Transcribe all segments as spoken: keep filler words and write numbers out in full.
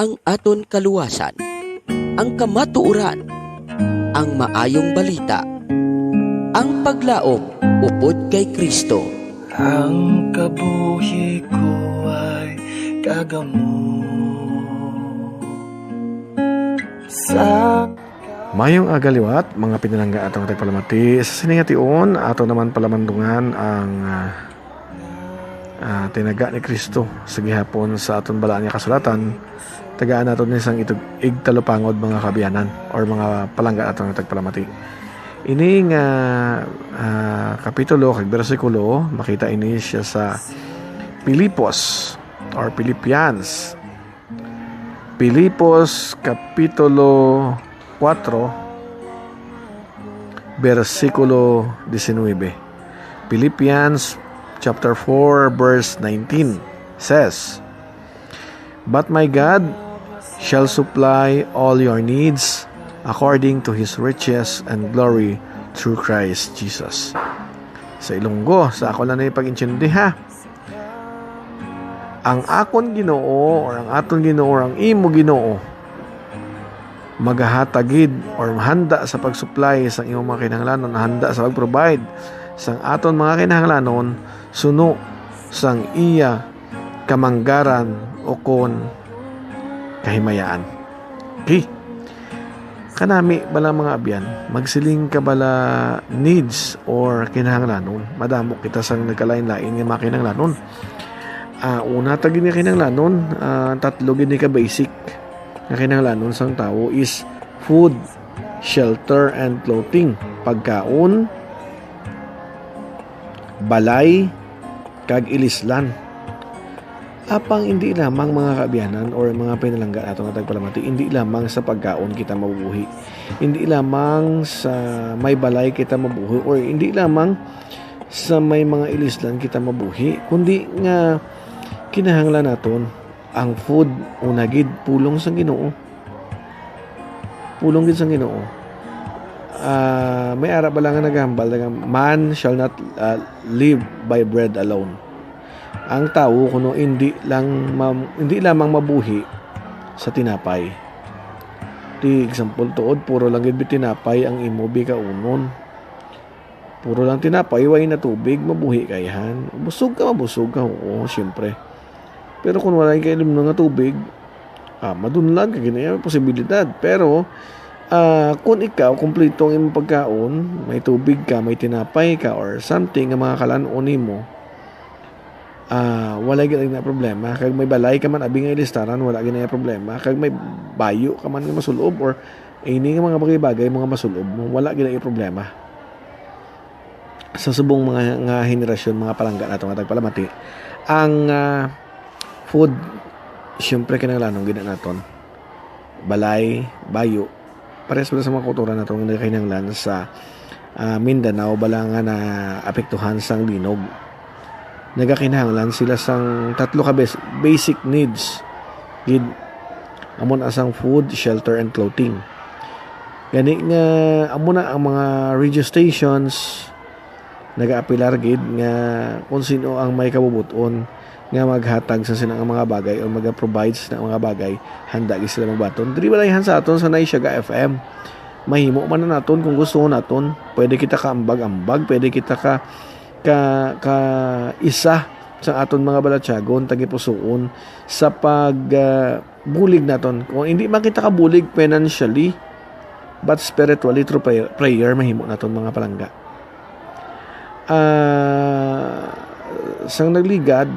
ang aton kaluwasan, ang kamatuoran, ang maayong balita, ang paglaom upod kay Kristo. Ang kabuhi ko ay kagamo sa Mayong aga liwat, mga pinalangga, atong tagpalamati. Sa sini nga tion, ato naman palamandungan ang, ah, ah, tinaga ni Kristo sa gihapon sa aton balaan nga kasulatan. Tagaan naton ni sang itug-, igtalupangod, mga kaabyanan, or mga palangga, atong tagpalamati. Ini nga, ah, kapitulo kag bersikulo, makita ini siya sa Filipos or Philippians. Filipos kapitulo kuwatro, bersikulo diecinuebe. Philippians chapter four, verse nineteen says, "But my God shall supply all your needs according to his riches and glory through Christ Jesus." Sa Ilonggo, sa ako lang na ipag-intindi, ha. Ang akon Ginoo, or ang aton Ginoo, or ang imo Ginoo, magahatag gid or handa sa pag-supply sang imong mga kinahanglanon, handa sa pag-provide sang aton mga kinahanglanon suno sang iya kamanggaran ukon kahimayaan. Okay. Kanami bala, mga abyan, magsiling ka bala needs or kinahanglanon? Madamo kita sang nagkalain-lain nga mga kinahanglanon. Ah, una ta gid nga kinahanglanon, ah, tatlo gid ni ka basic nga kinahanglanon sang tawo is food, shelter, and clothing. Pagkaon, balay, kag ilislan. Apang indi lamang, mga kaabyanan or mga pinalangga nato nga tagpalamati, indi lamang sa pagkaon kita mabuhi. Indi lamang sa may balay kita mabuhi, or indi lamang sa may mga ilislan kita mabuhi, kundi nga kinahanglan naton ang food, una gid, pulong sang Ginoo. Pulong gid sang Ginoo. Ah, may ara bala nga naghambal nga, "Man shall not, ah, live by bread alone." Ang tawo kuno indi lang ma-, indi lamang mabuhi sa tinapay. Ti example tuod, puro lang gid tinapay ang imo bi kaunon. Puro lang tinapay, way na tubig, mabuhi ka ihan. Busog ka, mabusog ka, oo, siyempre. Pero kung wala ka inom nga tubig, ah, madunlan ka, gid na iya posibilidad. Pero, ah, kung ikaw, kumpleto ang imong pagkaon, may tubig ka, may tinapay ka, or something nga mga kalan-on nimo, ah, wala gid na problema. Kag may balay ka man, abi nga ilistaran, wala gid na problema. Kag may bayo ka man nga masulob, or ini nga mga bagay-bagay, mga masulob mo, wala gid na problema. Sa subong mga, nga henerasyon, mga palangga nato nga tagpalamati, ang, ah, food, siyempre, kinahanglanon gid na naton. Balay, bayo, parehas man sa mga kultura nato nga nagakinahanglan sa, ah, Mindanao, bala nga naapektuhan sang linog. Nagakinahanglan sila sang tatlo ka bas-, basic needs gid. Amo na sang food, shelter, and clothing. Gani nga, amo na ang mga radio stations nagaapelar gid nga kung sino ang may kabubot-on nga maghatag sa sina nga mga bagay o mag-provide sa sina nga mga bagay, handa gid sila magbaton. Diri balay han sa aton sa Naisyaga F M, mahimo man na naton kung gusto naton. Pwede kita kaambag-ambag, pwede kita ka, ka, ka isa sa aton mga balatyagon, tagipusoon sa pag, ah, bulig naton. Kung hindi man kita kabulig financially, but spiritually through prayer, prayer, mahimo naton, mga palangga. Ah, sang nagligad,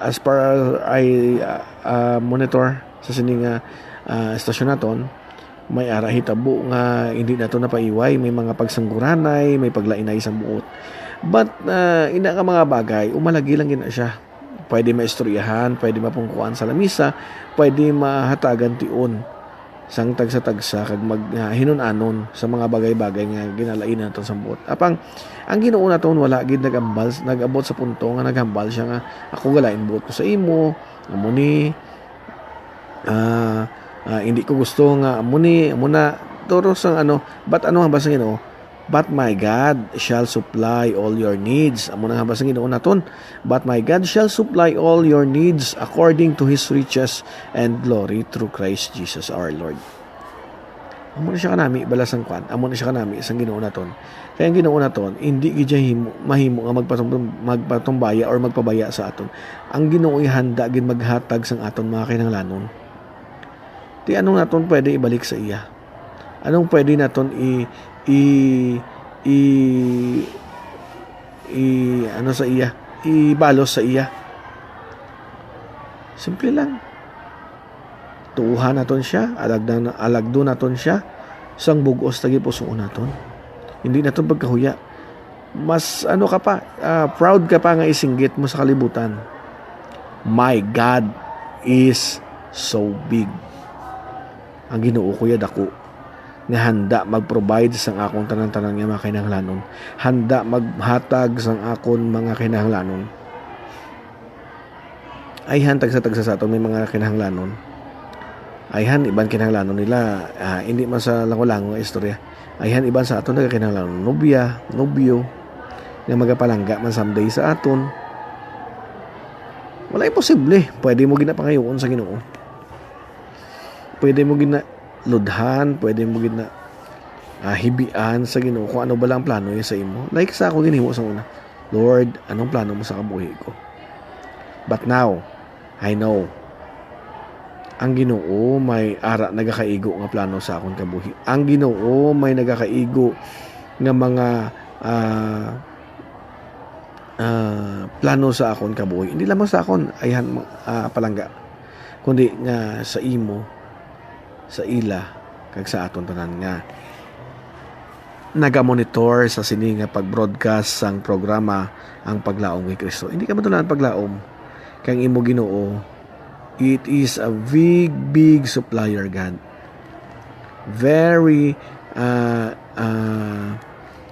as per I, ah, ah, monitor sa sini nga, ah, estasyon naton, may ara hitabo nga hindi nato napaiway, may mga pagsangguranay, may paglainay sa buot. But, ah, ina nga mga bagay, umalagi lang gina siya. Pwede maistoryahan, pwede mapungkuan sa lamisa, pwede mahatagan tion sang tagsa-tagsa kag mag-, ah, hinun-anon sa mga bagay-bagay nga ginalain naton sa buot. Apang ang Ginoo naton wala gid nag-ambal, nag-abot sa punto nga naghambal siya nga, "Ako galain buot ko sa imo, amo ni, ah, ah, hindi ko gusto nga amo ni, amo na." Turo sang ano, but ano ang basa Ginoo? "But my God shall supply all your needs." Amo na nga ba sang Ginoo naton? "But my God shall supply all your needs according to His riches and glory through Christ Jesus our Lord." Amo na siya kanami, bala sang kwan. Amo na siya kanami sang Ginoo naton. Kaya ang Ginoo naton, hindi gid siya himo, mahimo nga magpatum-, magpatumbaya or magpabaya sa aton. Ang Ginoo ihanda gid maghatag sang aton mga kinahanglanon. Ti anong naton pwede ibalik sa iya? Anong pwede naton i-, i-, i-, i-, ano sa iya? Ibalos sa iya? Simple lang. Tuohan naton siya, alagdan, alagdon naton siya sang bug-os tagipusoon naton. Hindi naton pagkahuya. Mas ano ka pa, ah, proud ka pa nga isinggit mo sa kalibutan, "My God is so big." Ang Ginoo ko ya dako, nga handa mag-provide sang akon tanan-tanan nga mga kinahanglanon. Handa maghatag sang akon mga kinahanglanon. Ayhan, tagsa-tagsa sa aton may mga kinahanglanon. Ayhan, iban kinahanglanon nila, ah, hindi man sa lango-lango nga istorya. Ayhan, iban sa aton nagakinahanglanon nobya, nobyo, nga magapalangga man someday sa aton. Wala imposible. Pwede mo ginapangayoon sa Ginoo. Pwede mo gina-, ludhan, pwede mo gina-, ah, hibian sa Ginoo kung ano ba lang ang plano niya sa imo. Like sa ako ginhimo sa una, "Lord, anong plano mo sa kabuhi ko?" But now, I know, ang Ginoo may ara nagakaigo nga plano sa akon kabuhi. Ang Ginoo may nagakaigo nga mga, ah, ah, plano sa akon kabuhi. Hindi lamang sa akon, ayhan, ah, palangga, kundi nga sa imo, sa ila, kag sa aton tanan nga nagamonitor sa sini nga pag-broadcast sang programa Ang Paglaom kay Cristo. Hindi ka madula ang paglaom kang imo Ginoo. It is a big, big supplier, God. Very, ah, ah,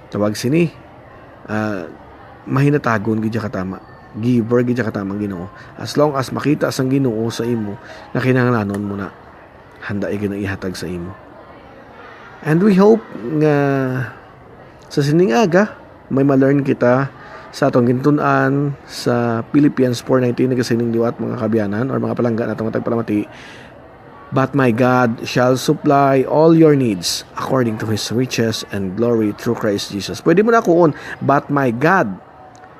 tawag sini, ah, mahinatagon gid siya katama. Giver gid siya katama ang Ginoo. As long as makita sang Ginoo sa imo nga kinahanglanon mo na, handa iya gid na ihatag sa imo. And we hope nga sa sining aga, may ma-learn kita sa atong gintun-an sa Philippians four nineteen, nagasiling liwat, mga kaabyanan, or mga palangga nato nga tagpalamati, "But my God shall supply all your needs according to His riches and glory through Christ Jesus." Pwede mo na kuon, "But my God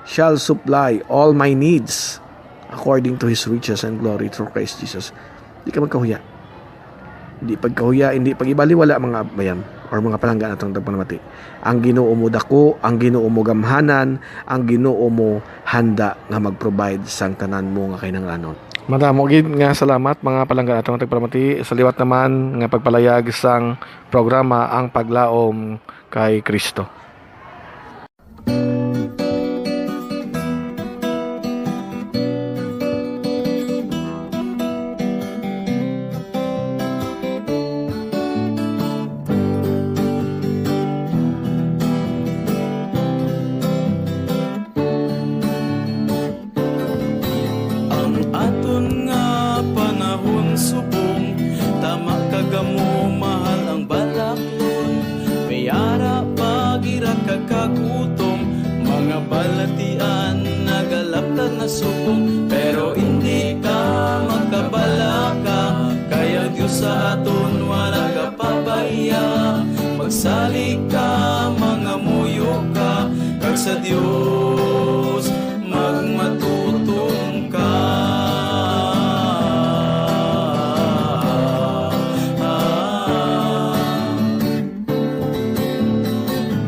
shall supply all my needs according to His riches and glory through Christ Jesus." Di ka magkahuya. Di pagkahuya, hindi pag-ibaliwala, mga bayan, or mga palangga natong tagpanamati. Ang Ginoo mo dako, ang Ginoo mo gamhanan, ang Ginoo mo handa nga mag-provide sang tanan mo nga kinahanglanon. Madamo gid nga salamat, mga palangga natong tagpanamati, sa liwat naman nga pagpalayag sang programa Ang Paglaom kay Cristo. Ang aton nga panahon subong, tama kag amo mahal ang balaklon. May ara pa gira kag kagutom, mga balatian nagalaptan na subong. Pero indi ka magkabalaka, kay ang Dios sa aton wala gapabaya. Magsalig ka, mangamuyo ka, kag sa Dios magmatutom ka.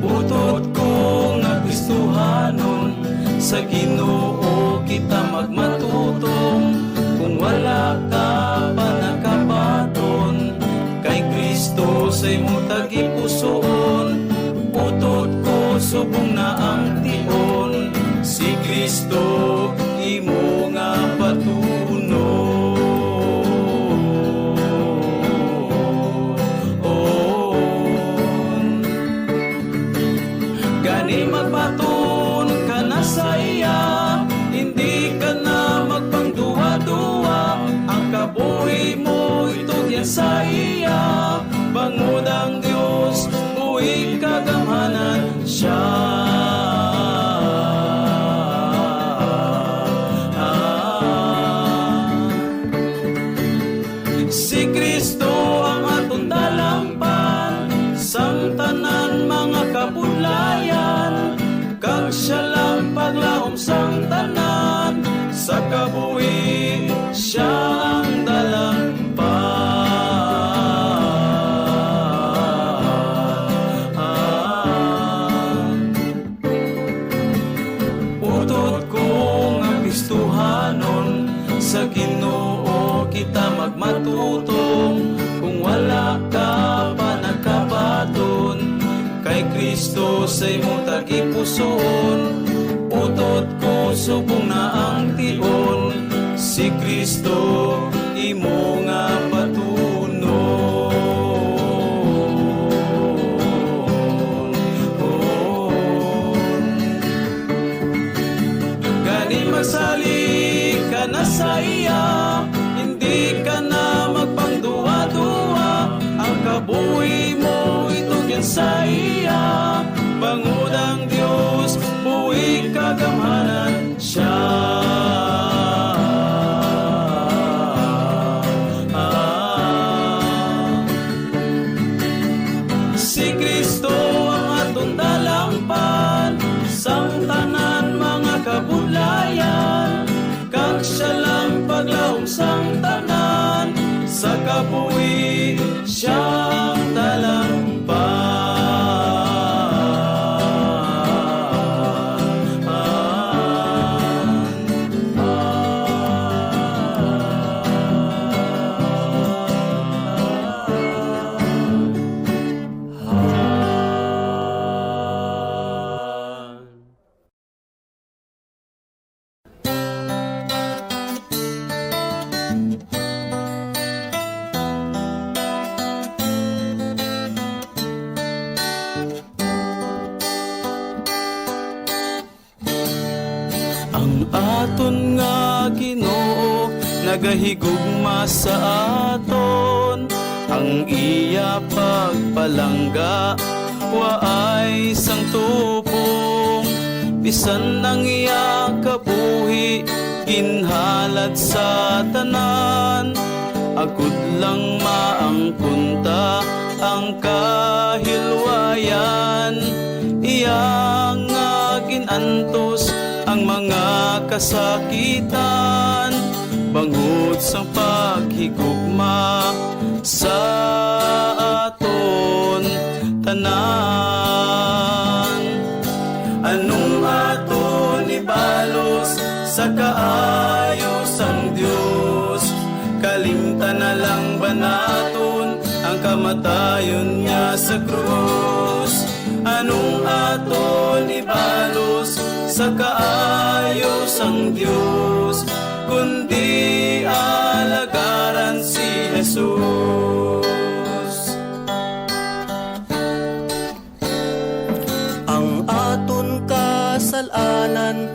Utod ko nga Kristohanon, sa Ginoo kita magmatutom. Kung wala ka pa nakabaton, kay Cristo sa imo tagipusoon, utod ko subong na ang tion, si Cristo imo nga patunon. Gani magbaton ka na sa iya, hindi ka na magpangduha-duha. Ang kabuhi mo itugyan sa iya, bangod ang Dios buhi kagamhanan, siya. Si Cristo ang aton dalampan sang tanan mga kabudlayan, kag siya lang paglaom sang tanan, sa kabuhi siya ang dalampan. Utot ko nga pistuhanon sa Ginoo kita magmatutong, kung wala ka pa nagkabaton, kay Cristo sa imo tagipusoon. Utot ko subong na ang tion, si Cristo imo nga batunon. Gani magsalig ka na sa iya, hindi ka na magpangduha-duha. Ang kabuhi mo itugyan sa iya, bangod ang Dios buhi kagamhanan siya. Si Cristo ang aton dalampan sang tanan mga kabudlayan, kag siya lang paglaom sang tanan, sa kabuhi siya ang dalampan. Ang aton nga Ginoo nagahigugma sa aton, ang iya pagpalangga waay sang tubong, bisan ang iya kabuhi ginhalad sa tanan, agod lang maangkon ta ang kahilwayan. Iya nga gin-antos ang mga kasakitan, bangod sang paghigugma sa aton tanan. Anong aton ibalos sa kaayo sang Dios? Kalimtan na lang ba naton ang kamatayon niya sa krus? Anong aton ibalos sa kaayo sang Dios, kundi alagaran si Jesus? Ang aton kasal-anan,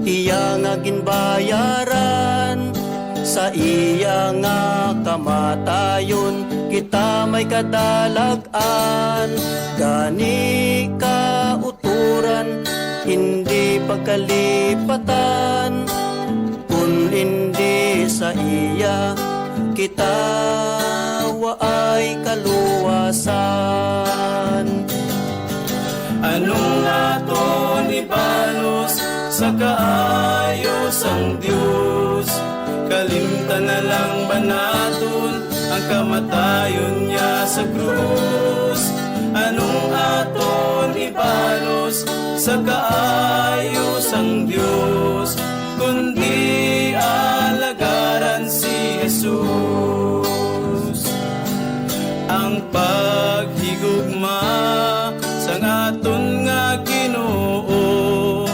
iya nga ginbayaran. Sa iya nga kamatayon, kita may kadalag-an. Gani kauturan, hindi pagkalipatan. Kun indi sa iya, kita waay kaluwasan. Anong aton ibalos sa kaayo sang Dios? Kalimtan na lang ba naton ang kamatayon niya sa krus? Anong aton ibalos sa kaayo sang Dios, kundi alagaran si Jesus? Ang paghigugma sang aton nga Ginoo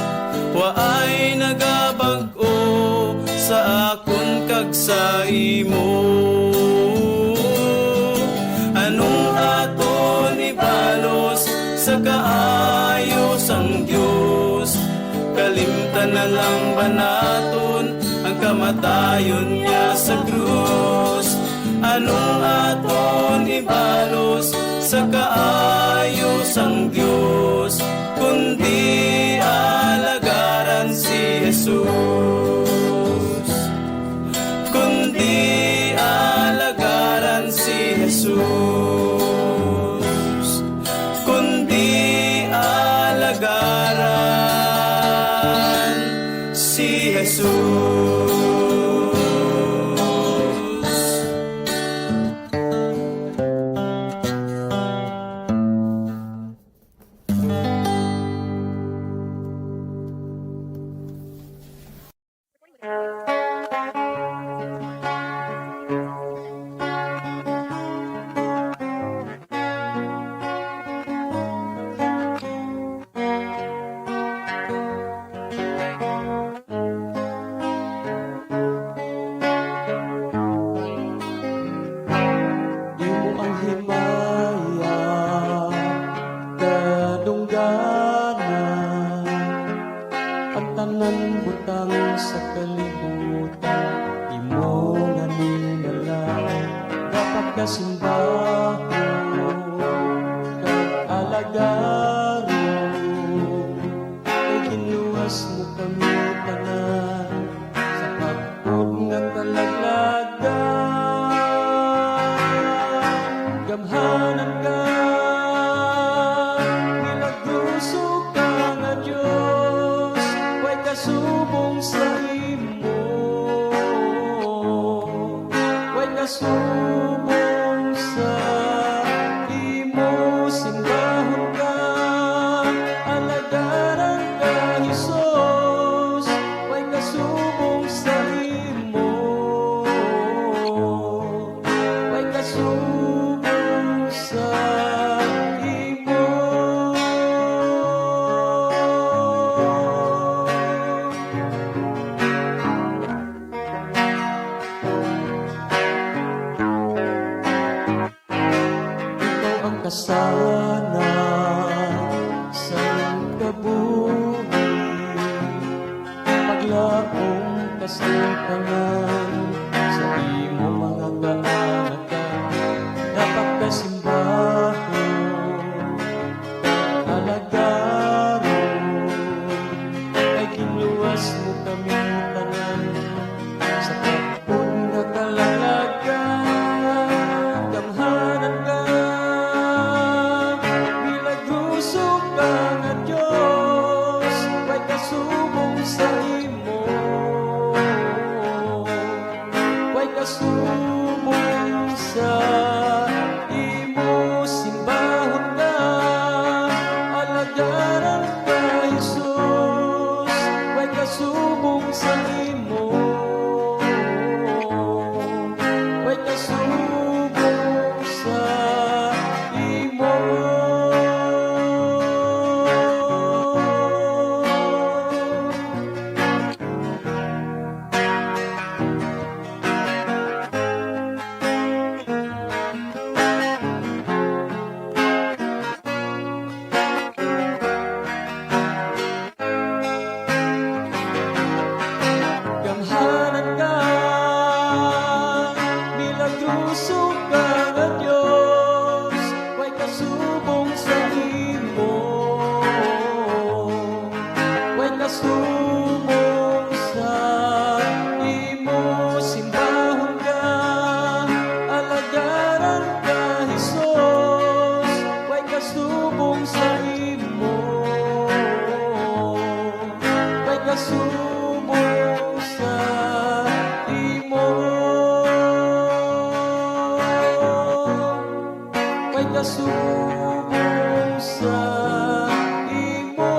waay nagabag-o sa akon kag sa imo. Anong aton ibalos sa kaayo sang Dios? Kalimtan na lang ba naton ang kamatayon niya sa krus? Anong aton ibalos sa kaayo sang Dios, alagaran si Jesus, kundi alagaran si Jesus, kundi alagaran si Jesus. Imo ang himaya kadungganan, ang tanan butang sa kalibutan, imo nga ninala, dapat ka simbahon kag alagaron, kay ginluwas mo kami tanan sa pagpod nga kalaglagan. Gamhanan ka, milagroso ka nga Dios, way kasubong sa imo. Way kasubong sa imo, simbahon ka, alagaran ka, Jesus. Way kasubong sa imo, way kasubong sa imo. Ikaw ang kasana sa kabuhi, paglaom ka sa tanan, sa imo mga kaanakan, dapat ka simbahon, alagaron, kay ginluwas mo kami tanan sa pagpod nga kalaglagan. Gamhanan ka, milagroso ka nga Dios, way kasubong sa imo, way kasubong sa imo, simbahon ka, alagaran ka, Jesus, way kasubong sa imo, way kasubong sa imo. Gamhanan ka, milagroso ka nga Dios, way kasubong sa imo, way kasubong sa imo, simbahon ka, alagaran ka, Jesus, way kasubong sa imo, way kasubong sa imo, way kasubong sa imo.